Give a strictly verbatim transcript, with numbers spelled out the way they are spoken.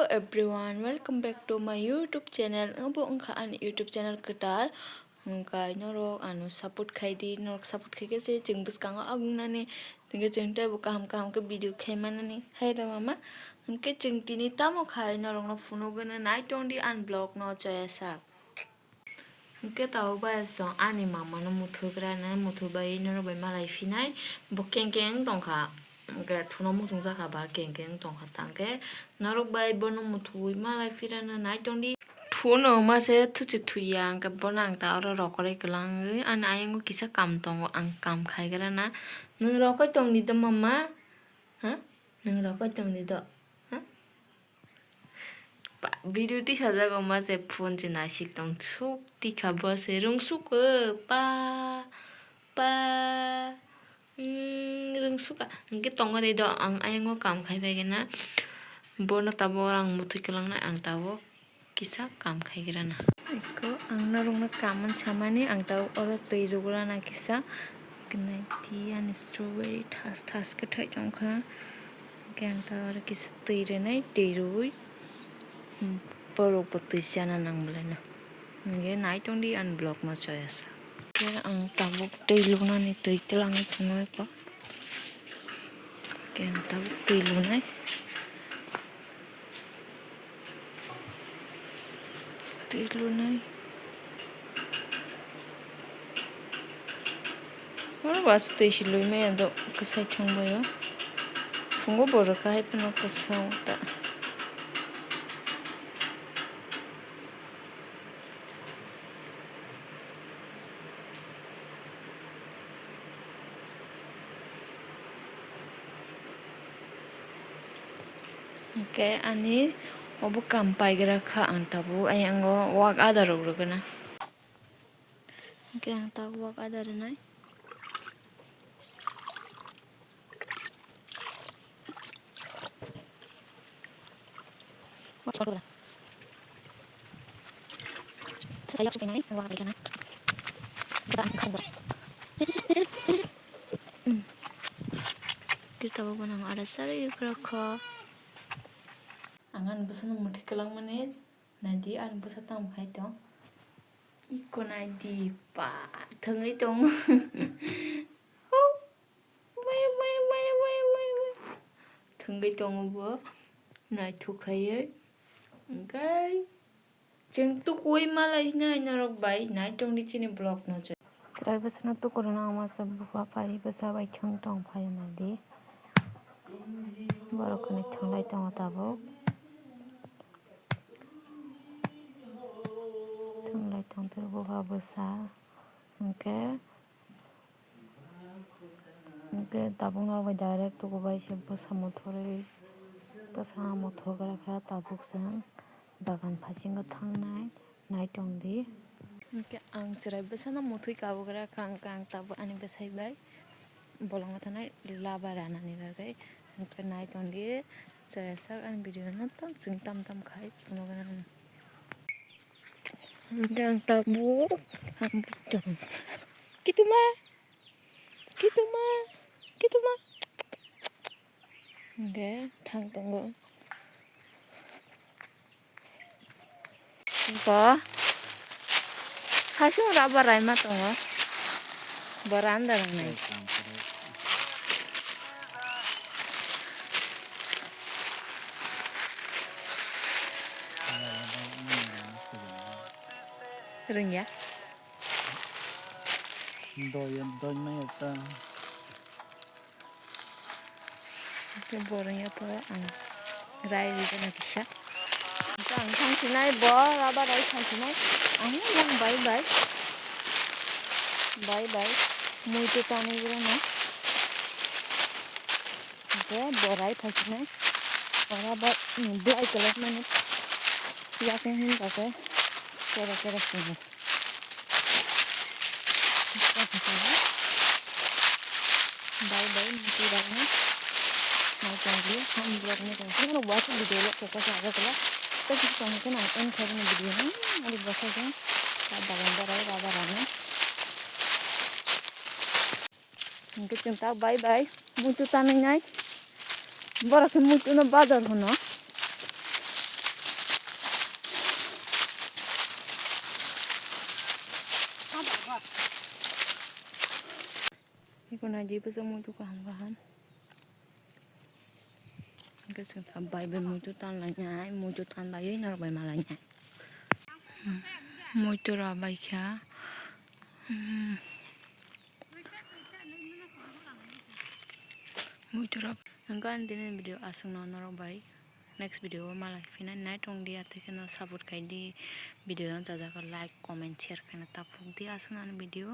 Everyone, welcome back to my YouTube channel. Obo wngkha ani YouTube channel kwtal. Hwnkhe norok ano support khai di, norok support khai khe se chwng bwskango abungnani, hwnkhe chwng teibo kaham kaham khe video khai manani. Hai da mama, hwnkhe chwng tini tamo khai norokno phunugwino nai tong di ani vlog no choya sak. Hwnkhe tabuk bai song ani mama no muthugrana, muthubai norok bai malai phinai, bo keng keng tongkha, hwnkhe thuno muchung jakha ba keng keng tongkha, tangkhe norok bai bono muthuwi malai phirana nai tong di. Thuno ma se thuchi thuya, hwnkhe bono ang ta oro rokorwi kwlangwi ani ayang o kisa kam tongo, ang kam khaigrana. Nwng rokoi tong di do mama? Ha? Nwng rokoi tong di do? Ha? Ba, video tisajago ma se phone se naisik tong suk tikha bo se rwngsuk o pa pa, mm, rwngsuk a. Hwnkhe tongo de do ang ayang o kam khai bai khe na. Bono tabuk oro ang muthwi kwlangnai, ang tabuk kisa kam khaigrana. Eko ang norokno kaman samani ang tabuk oro twi rwgrana kisa. Kwnai twi ani strawberry thas thas khe thai tongkha. Hwnkhe ang tabuk oro kisa twi rwnai, twi rwui, hmm, borok bo twi chana nang bwlaino. Hwnkhe nai tong di ani vlog no choya sa. Hwnkhe ang tabuk twi lunani twi twlangwi tongo eko. Hwnkhe ang tabuk twi lunai. Twi lunai. Oro bas twi si lui maya do kwsai thang bai o. Phungo bo rwkha hai phano kwsao ta. Hwnkhe ani obo kam paigra kha, ang tabuk ayang o wak ada rok rwgwna. Hwnkhe ang tabuk wak ada rwnai. Kita bo nang ada sari krakho. Ang ani bwsano mwthwi kwlangmani naidi, ani bwsa tamo khai tong. Iko naidi, pa, thwngwi tongo. Maya, maya, maya, maya, maya, maya. Thwngwi tongo bo, naithok khaiwi. Hwnkhe chwng tukuwi malai nai norok bai, nai tongdi chini vlog no chwng. Chwrai bwsano tukuruna omo se bubaphai bwsa bai thwng tong phai naidi. Borok hwnwi thwnglai tongo tabuk. Thwnglai tongthwr buba bwsa. Hwnkhe Hwnkhe tabuk norok bai direct tukubai se bwsa muthurwi, bwsa muthugra kha tabuk chwng bagan phasingo thangnai, nai tongdi. Hwnkhe ang chwrai bwsano muthwi kabugra kha, hwnkhe ang tabuk ani bwsai bai bolongo thanai laba ranani bagwi, hwnkhe nai tongdi, choya sak ani video no tam chwng tam tam khai phunukgwna. Hwnkhe ang tabuk, ang bwtang. Kituma! Kituma, kituma. Hwnkhe thang tongo. Bo saichung rubber raima tongo. Bo randa rwnai. Rwngya. Doi, doi mai ekta. Hwnkhe borokni yaporo ang rai rijana kisa. Hwnkhe ang thang sinai bo rubber rai thang sinai. Ang nang bai bai. Bai bai. Mui twi tanwi rwna. Hwnkhe bo rai phaisinai. Ora bo, um, belai kwlwkmani yakung hwnba khe kera kera swngo. Bai bai muitu rokno nai tongdi, ham vlog ni tongdi. Norok bo aswk video rok khe kosa aga kwlak. Tei kisa tongkhe nang end khaibani video no. Ari bwsajwng ta bagan borai rubber rokno. Hwnkhe chwng ta bai bai muitu tanwi nai. Borok khe muitu no bazar hwno. Iko naidi bwsa muitu kaham kaham. Hwnkhe chwng ta bai bai muitu tanlainai, muitu tanlaiwi norok bai malainai. Muitu rw baikha. Muitu rw. Hwnkhe ani tini video aswkno norok bai next video o malai phinai nai tongdi, atwi kheno support khaidi, video no jaga like, comment, share khaina taphukdi aswkno ani video.